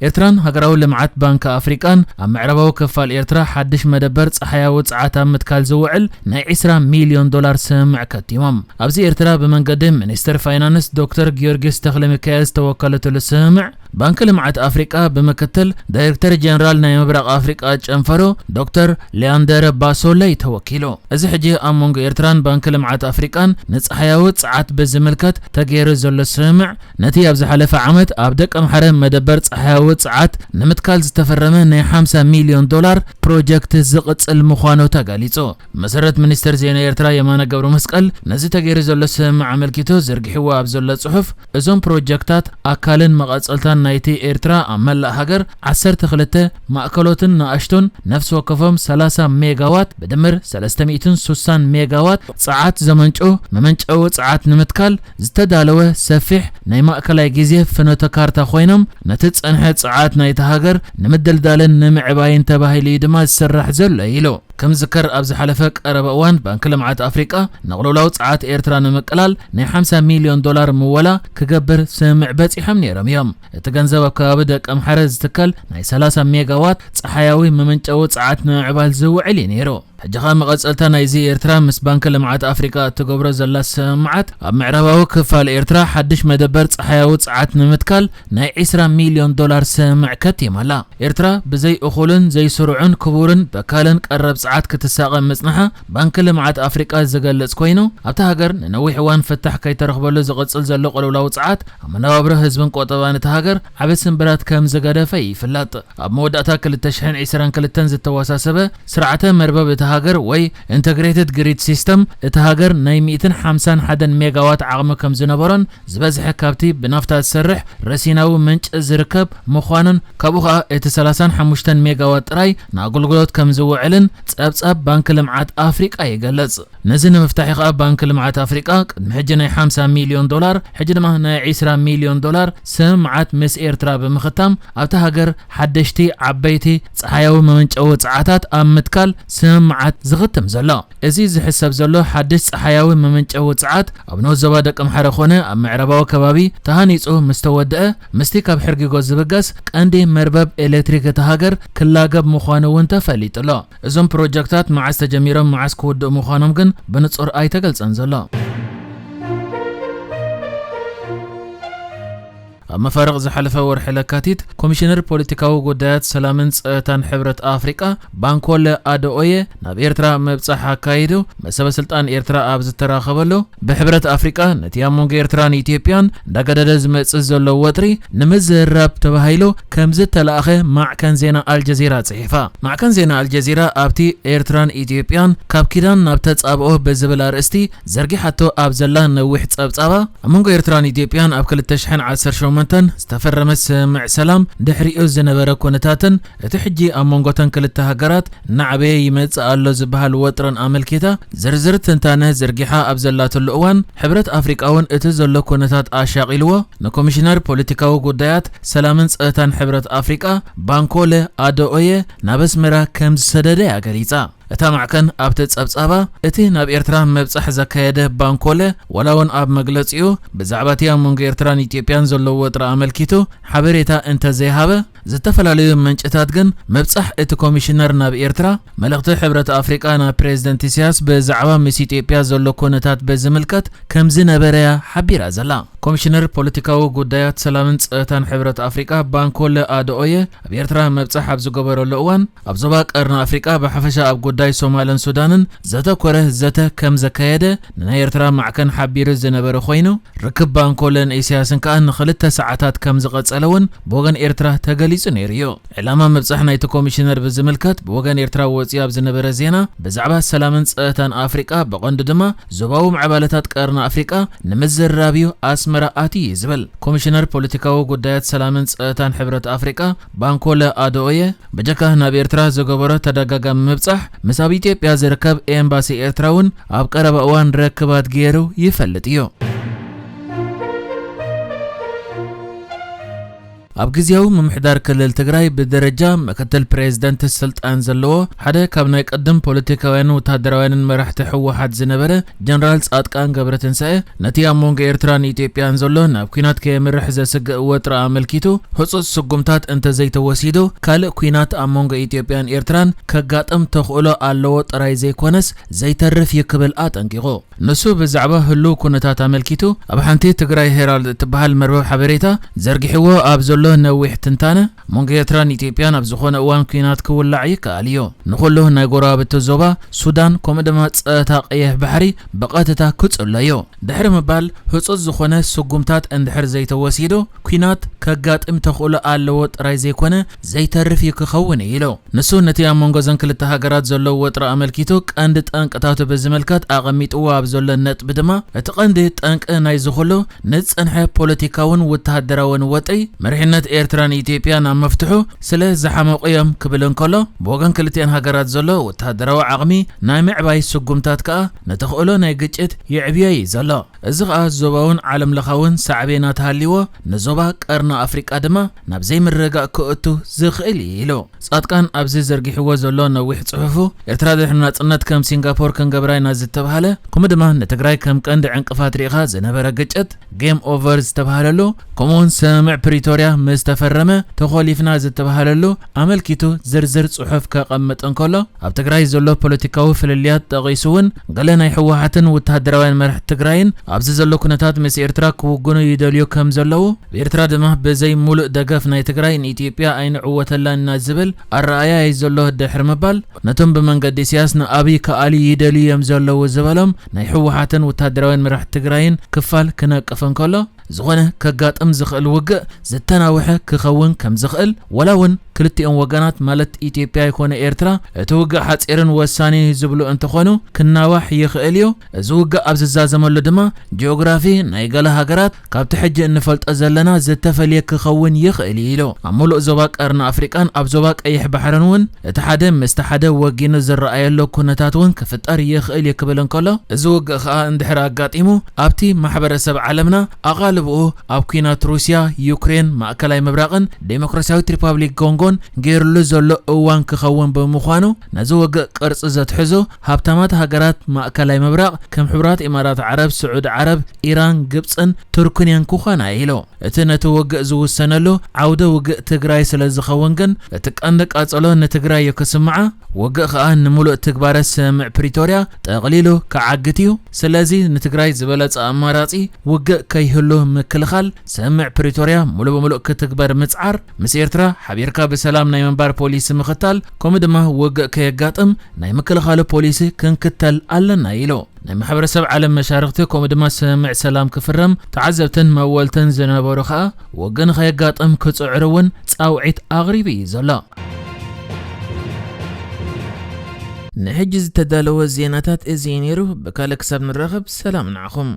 ኤርትራን ሃገራዊ ልምዓት ባንኪ ኣፍሪቃን ኣብ ምዕራባዊ ክፋል ኤርትራ ሓድሽ መደበር ጸሓያዊ ጸዓት ኣብ ምትካል ዝውዕል ናይ ዕስራ ሚልዮን ዶላር ስምምዕ ከቲሞም። ኣብዚ ኤርትራ ብመንገዲ ሚኒስትር ፋይናንስ ዶክተር ጊዮርጊስ ተኽለሚካኤል ዝተወከለትሉ ስምምዕ፣ ባንኪ ልምዓት ኣፍሪቃ ብምክትል ዳይሬክተር ጀነራል ናይ ምብራቕ ኣፍሪቃ ጨንፈሮ ዶክተር ሊያንደር ባሶለይ ተወኪሉ። እዚ ሕጂ ኣብ መንጎ ኤርትራን ባንኪ ልምዓት ኣፍሪቃን ንጸሓያዊ ጸዓት ብዝምልከት ተገይሩ ዘሎ ስምምዕ፣ ነቲ ኣብ ዝሓለፈ ዓመት ኣብ ደቀምሓረ መደበር ጸሓያዊ ጸዓት ንምትካል ዝተፈረመ ናይ ሓምሳ ሚልዮን ዶላር ፕሮጀክት ዝቕጽል ምዃኑ ተገሊጹ። መሰረት ሚኒስትር ዜና ኤርትራ የማነ ገብረ መስቀል፣ ነዚ ተገይሩ ዘሎ ስምምዕ ኣመልኪቱ ዘርጊሕዎ ኣብ ዘሎ ጽሑፍ፣ እዞም ፕሮጀክታት ኣካልን መቐጸልታን ናይቲ ኤርትራ ኣብ መላእ ሃገር ዓሰርተ ክልተ ማእከሎትን ንኣሽቱን፣ ነፍሲ ወከፎም ሰላሳ ሜጋዋት፣ ብድምር ሰለስተ ሚእትን ስሳን ሜጋዋት ጸዓት ዘመንጩ መመንጨዊ ጸዓት ንምትካል ዝተዳለወ ሰፊሕ ናይ ማእከላይ ግዜ ፍኖተ ካርታ ኮይኖም፣ ነቲ ጸንሐ ጸዓት ናይቲ ሃገር ንምድልዳልን ንምዕባይን ተባሂሉ እዩ ድማ ዝስራሕ ዘሎ ኢሉ። ከም ዝዝከር፣ ኣብ ዝሓለፈ ቀረባ እዋን ባንኪ ልምዓት ኣፍሪቃ ንቕልውላው ጸዓት ኤርትራ ንምቅላል ናይ ሓምሳ ሚልዮን ዶላር ምወላ ክገብር ስምምዕ በጺሖም ነይሮም እዮም። እቲ ገንዘብ ኣብ ከባቢ ደቀምሓረ ዝትከል ናይ ሰላሳ ሜጋዋት ጸሓያዊ መመንጨዊ ጸዓት ንምዕባል ዝውዕል እዩ ነይሩ። ሕጂ ኸኣ መቐጸልታ ናይዚ ኤርትራ ምስ ባንኪ ልምዓት ኣፍሪቃ እትገብሮ ዘላ ስምምዓት ኣብ ምዕራባዊ ክፋል ኤርትራ ሓድሽ መደበር ጸሓያዊ ጸዓት ንምትካል ናይ ዕስራ ሚልዮን ዶላር ስምምዕ ከቲማ ኣላ። ኤርትራ ብዘይ እኹልን ዘይስሩዕን ክቡርን በካልን ቀረብ ጸዓት ክትሳቐ ምጽንሓ ባንኪ ልምዓት ኣፍሪቃ ዝገልጽ ኮይኑ፣ ኣብታ ሃገር ንነዊሕ እዋን ፍታሕ ከይተረኽበሉ ዝቕጽል ዘሎ ቅልውላው ጸዓት ኣብ መነባብሮ ህዝብን ቆጠባን እታ ሃገር ዓቢ ስንብራት ከም ዝገደፈ ይፍለጥ። ኣብ መወዳእታ ክልተ ሽሕን ዕስራን ክልተን ዝተወሳሰበ ስርዓተ መርበብ እታ ሃገር ወይ ኢንተግሬትድ ግሪድ ሲስተም እታ ሃገር ናይ ሚእትን ሓምሳን ሓደን ሜጋዋት ዓቕሚ ከም ዝነበሮን ዝበዝሐ ካብቲ ብናፍታ ዝሰርሕ ረሲናዊ ምንጪ ዝርከብ ምዃኑን ካብኡ ኸኣ እቲ ሰላሳን ሓሙሽተን ሜጋዋት ጥራይ ንኣገልግሎት ከም ዝውዕልን ጸብጻብ ባንኪ ልምዓት ኣፍሪቃ ይገልጽ። ነዚ ንምፍታሕ እዩ ኸኣ ባንኪ ልምዓት ኣፍሪቃ ቅድሚ ሕጂ ናይ ሓምሳ ሚልዮን ዶላር፣ ሕጂ ድማ ናይ ዕስራ ሚልዮን ዶላር ስምምዓት ምስ ኤርትራ ብምኽታም ኣብታ ሃገር ሓደሽቲ ዓበይቲ ጸሓያዊ መመንጨዊ ጸዓታት ኣብ ምትካል ስምምዓት ዝኽትም ዘሎ። እዚ ዝሕሰብ ዘሎ ሓድሽ ጸሓያዊ መመንጨዊ ጸዓት ኣብ ንኡስ ዞባ ደቀምሓረ ኾነ ኣብ ምዕራባዊ ከባቢ ተሃኒጹ ምስ ተወድአ፣ ምስቲ ካብ ሕርጊጎ ዝብገስ ቀንዲ መርበብ ኤሌክትሪክ እታ ሃገር ክላገብ ምዃኑ እውን ተፈሊጡ ኣሎ። እዞም ፕሮጀክታት መዓስ ተጀሚሮም መዓስ ክውድኡ ምዃኖም ግን ብንጹር ኣይተገልጸን ዘሎ። ኣብ መፋርቕ ዝሓለፈ ወርሒ ለካቲት፣ ኮሚሽነር ፖለቲካዊ ጉዳያት ሰላምን ጸጥታን ሕብረት ኣፍሪቃ ባንኮለ ኣደኦየ ናብ ኤርትራ ምብጻሕ ኣካይዱ፣ ምስ ሰበ ስልጣን ኤርትራ ኣብ ዝተራኸበሉ፣ ብሕብረት ኣፍሪቃ ነቲ ኣብ መንጎ ኤርትራን ኢትዮጵያን እንዳገደደ ዝመጽእ ዘሎ ወጥሪ ንምዝራብ ተባሂሉ ከም ዝተላእኸ ማዕከን ዜና ኣልጀዚራ ጽሒፋ። ማዕከን ዜና ኣልጀዚራ ኣብቲ ኤርትራን ኢትዮጵያን ካብ ኪዳን ናብ ተጻብኦ ብዝብል ኣርእስቲ ዘርጊሓቶ ኣብ ዘላ ነዊሕ ጸብጻባ፣ ኣብ መንጎ ኤርትራን ኢትዮጵያን ኣብ ክልተ ሽሕን ዓሰርተ ሸሞንተን ዝተፈረመ ስምምዕ ሰላም ድሕሪኡ ዝነበረ ኩነታትን እቲ ሕጂ ኣብ መንጎተን ክልተ ሃገራት እናዓበየ ይመጽእ ኣሎ ዝበሃል ወጥርን ኣመልኪታ ዝርዝር ትንታነ ዘርጊሓ ኣብ ዘላትሉ እዋን፣ ሕብረት ኣፍሪቃ እውን እቲ ዘሎ ኩነታት ኣሻቒልዎ ንኮሚሽነር ፖለቲካዊ ጉዳያት ሰላምን ጸጥታን ሕብረት ኣፍሪቃ ባንኮለ ኣደኦየ ናብ ኣስመራ ከም ዝሰደደ እያ ገሊጻ። እታ ማዕከን ኣብቲ ጸብጻባ፣ እቲ ናብ ኤርትራ ምብጻሕ ዘካየደ ባንኮለ፣ ዋላ እውን ኣብ መግለጺኡ ብዛዕባ እቲ ኣብ መንጎ ኤርትራን ኢትዮጵያን ዘሎ ወጥሪ ኣመልኪቱ ሓበሬታ እንተዘይሃበ፣ ዝተፈላለዩ ምንጭታት ግን ምብጻሕ እቲ ኮሚሽነር ናብ ኤርትራ፣ መልእኽቲ ሕብረት ኣፍሪቃ ናብ ፕሬዝደንት ኢሳያስ ብዛዕባ ምስ ኢትዮጵያ ዘሎ ኩነታት ብዝምልከት ከም ዝነበረ እያ ሓቢራ ዘላ። ኮሚሽነር ፖለቲካዊ ጉዳያት ሰላምን ጸጥታን ሕብረት ኣፍሪቃ ባንኮለ ኣደኦየ ኣብ ኤርትራ ምብጻሕ ኣብ ዝገበረሉ እዋን፣ ኣብ ዞባ ቀርኒ ኣፍሪቃ ብሓፈሻ ኣብ ጉዳይ ሶማልን ሱዳንን ዘተኮረ ዘተ ከም ዘካየደ ንናይ ኤርትራ ማዕከን ሓቢሩ ዝነበረ ኮይኑ፣ ርክብ ባንኮለን ኢሳያስን ከኣ ንኽልተ ሰዓታት ከም ዝቐጸለ እውን ብወገን ኤርትራ ተገሊጹ ነይሩ እዩ። ዕላማ ምብጻሕ ናይቲ ኮሚሽነር ብዝምልከት ብወገን ኤርትራ ወጺኡ ኣብ ዝነበረ ዜና፣ ብዛዕባ ሰላምን ጸጥታን ኣፍሪቃ፣ ብቐንዱ ድማ ዞባዊ ምዕባለታት ቀርኒ ኣፍሪቃ ንምዝርራብ እዩ ኣስመራ ኣትዩ እዩ ዝብል። ኮሚሽነር ፖለቲካዊ ጉዳያት ሰላምን ጸጥታን ሕብረት ኣፍሪቃ ባንኮለ ኣደኦየ፣ በጀካ ናብ ኤርትራ ዝገበሮ ተደጋጋሚ ምብጻሕ፣ ምስ ኣብ ኢትዮጵያ ዝርከብ ኤምባሲ ኤርትራ እውን ኣብ ቀረባ እዋን ርክባት ገይሩ ይፈልጥ እዩ። ኣብ ግዜያዊ ምምሕዳር ክልል ትግራይ ብደረጃ ምክትል ፕሬዝደንት ስልጣን ዘለዎ ሓደ ካብ ናይ ቅድም ፖለቲካውያንን ወታደራውያንን መራሕቲ ህወሓት ዝነበረ ጀነራል ጻድቃን ገብረትንሳኤ፣ ነቲ ኣብ መንጎ ኤርትራን ኢትዮጵያን ዘሎ ናብ ኲናት ከየምርሕ ዘስግእ ወጥሪ ኣመልኪቱ፣ ህጹጽ ስጉምታት እንተዘይተወሲዱ፣ ካልእ ኲናት ኣብ መንጎ ኢትዮጵያን ኤርትራን ከጋጥም ተኽእሎ ኣለዎ ጥራይ ዘይኮነስ፣ ዘይተርፍ እዩ ክብል ኣጠንቂቑ። ንሱ ብዛዕባ ህሉው ኩነታት ኣመልኪቱ፣ ኣብ ሓንቲ ትግራይ ሄራልድ እትበሃል መርበብ ሓበሬታ ዘርጊሕዎ ኣብ ዘሎ ነዊሕ ትንታነ፣ መንጎ ኤርትራን ኢትዮጵያን ኣብ ዝኾነ እዋን ኲናት ክውላዕ ይከኣል እዩ። ንኹሉ ናይ ጎረባብቲ ዞባ ሱዳን፣ ከምኡ ድማ ጸታ ቀይሕ ባሕሪ ብቐጥታ ክጽሎ እዩ። ድሕሪ ምባል፣ ህጹጽ ዝኾነ ስጉምታት እንድሕር ዘይተወሲዱ፣ ኲናት ከጋጥም ተኽእሎ ኣለዎ ጥራይ ዘይኮነ፣ ዘይተርፍ እዩ ክኸውን እዩ ኢሉ። ንሱ ነቲ ኣብ መንጎ እዘን ክልተ ሃገራት ዘሎ ወጥሪ ኣመልኪቱ፣ ቀንዲ ጠንቅታቱ ብዝምልከት ኣቐሚጥዎ ኣብ ዘሎ ነጥቢ ድማ፣ እቲ ቀንዲ ጠንቂ ናይዚ ኩሉ ንዝጸንሐ ፖለቲካውን ወተሃደራውን ወጥሪ፣ መሪሕነት ኤርትራን ኢትዮጵያን ኣብ መፍትሑ ስለ ዝሓመቑ እዮም ክብል እንከሎ፣ ብወገን ክልቲአን ሃገራት ዘሎ ወተሃደራዊ ዓቕሚ ናይ ምዕባይ ስጉምታት ከኣ ንተኽእሎ ናይ ግጭት የዕብዮ እዩ ዘሎ። እዚ ኸኣ ዞባውን ዓለምለኻውን ሳዕቤናት ሃልይዎ፣ ንዞባ ቀርኒ ኣፍሪቃ ድማ ናብ ዘይምርግጋእ ክእቱ ዝኽእል እዩ ኢሉ። ጻድቃን ኣብዚ ዘርጊሕዎ ዘሎ ነዊሕ ጽሑፉ፣ ኤርትራ ድሕሪ ናጽነት ከም ሲንጋፖር ክንገብራ ኢና ዝተባህለ፣ ከምኡ ድማ ንትግራይ ከም ቀንዲ ዕንቅፋት ርኢኻ ዝነበረ ግጭት፣ ጌም ኦቨር ዝተባህለሉ፣ ከምኡውን ስምምዕ ፕሪቶርያ ምስ ተፈረመ ተኾሊፍና ዝተባህለሉ ኣመልኪቱ ዝርዝር ጽሑፍ ከቐምጥ እንከሎ፣ ኣብ ትግራይ ዘሎ ፖለቲካዊ ፍልልያት ጠቒሱ እውን፣ ገለ ናይ ህወሓትን ወተሃደራውያን መራሕቲ ትግራይን ኣብዚ ዘሎ ኩነታት ምስ ኤርትራ ክውግኑ ይደልዩ ከም ዘለዉ፣ ብኤርትራ ድማ ብዘይ ሙሉእ ደገፍ ናይ ትግራይ ንኢትዮጵያ ኣይንዕወተላን ኢና ዝብል ኣረኣእያ እዩ ዘሎ ድሕሪ ምባል፣ ነቶም ብመንገዲ ኢሳያስ ንኣብይ ክኣልዩ ይደልዩ እዮም ዘለዉ ዝበሎም ናይ ህወሓትን ወተሃደራውያን መራሕቲ ትግራይን ክፋል ክነቅፍ እንከሎ፣ ዝኾነ ከጋጥም ዝኽእል ውግእ ዝተናውሐ ክኸውን ከም ዝኽእል፣ ወላ እውን ክልቲኦም ወገናት ማለት ኢትዮጵያ ይኮነ ኤርትራ እቲ ውግእ ሓጺርን ወሳኒን እዩ ዝብሉ እንተኾኑ ክናዋሕ ይኽእል እዩ። እዚ ውግእ ኣብ ዝዛዘመሉ ድማ ጂኦግራፊ ናይ ገለ ሃገራት ካብቲ ሕጂ እንፈልጦ ዘለና ዝተፈልየ ክኸውን ይኽእል እዩ ኢሉ። ኣብ ሙሉእ ዞባ ቀርኒ ኣፍሪቃን ኣብ ዞባ ቀይሕ ባሕርን እውን እቲ ሓደ ምስቲ ሓደ ወጊኑ ዝረኣየሉ ኩነታት እውን ክፍጠር ይኽእል እዩ ክብል እንከሎ፣ እዚ ውግእ ኸኣ እንድሕር ኣጋጢሙ ኣብቲ ማሕበረሰብ ዓለምና ኣቓልብኡ ኣብ ኲናት ሩስያ፣ ዩክሬን፣ ማእከላይ ምብራቕን ዴሞክራሲያዊት ሪፓብሊክ ኮንጎን ገይሩሉ ዘሎ እዋን ክኸውን ብምዃኑ፣ ነዚ ውግእ ቅርጺ ዘትሕዙ ሃብታማት ሃገራት ማእከላይ ምብራቕ ከም ሕቡራት ኢማራት ዓረብ፣ ስዑድ ዓረብ፣ ኢራን፣ ግብጽን ቱርክን እየን ክኾና ኢሉ። እቲ ነቲ ውግእ ዝውሰነሉ ዓውደ ውግእ ትግራይ ስለ ዝኸውን ግን፣ እቲ ቀንዲ ቃጸሎ ንትግራይ እዩ ክስምዓ። ውግእ ኸኣ ንምሉእ ትግባረ ስምምዕ ፕሪቶርያ ጠቕሊሉ ክዓግት እዩ። ስለዚ ንትግራይ ዝበለጸ ኣማራጺ ውግእ ከይህሉ ምክልኻል፣ ስምምዕ ፕሪቶርያ ሙሉእ ብምሉእ ክትግበር ምጽዓር፣ ምስ ኤርትራ ሓቢርካ ብሰላም ናይ ምንባር ፖሊሲ ምኽታል፣ ከምኡ ድማ ውግእ ከየጋጥም ናይ ምክልኻሉ ፖሊሲ ክንክተል ኣለና ኢሉ። ናይ ማሕበረሰብ ዓለም መሻርኽቲ ከምኡ ድማ ስምምዕ ሰላም ክፍረም ተዓዘብትን መወልትን ዝነበሩ ኸኣ ውግእ ንኸየጋጥም ክጽዕሩ እውን ጻውዒት ኣቕሪቡ እዩ ዘሎ። ንሕጂ ዝተዳለወ ዜናታት እዚ እዩ ነይሩ። ብካልእ ክሳብ ንራኸብ ሰላም ንዓኹም።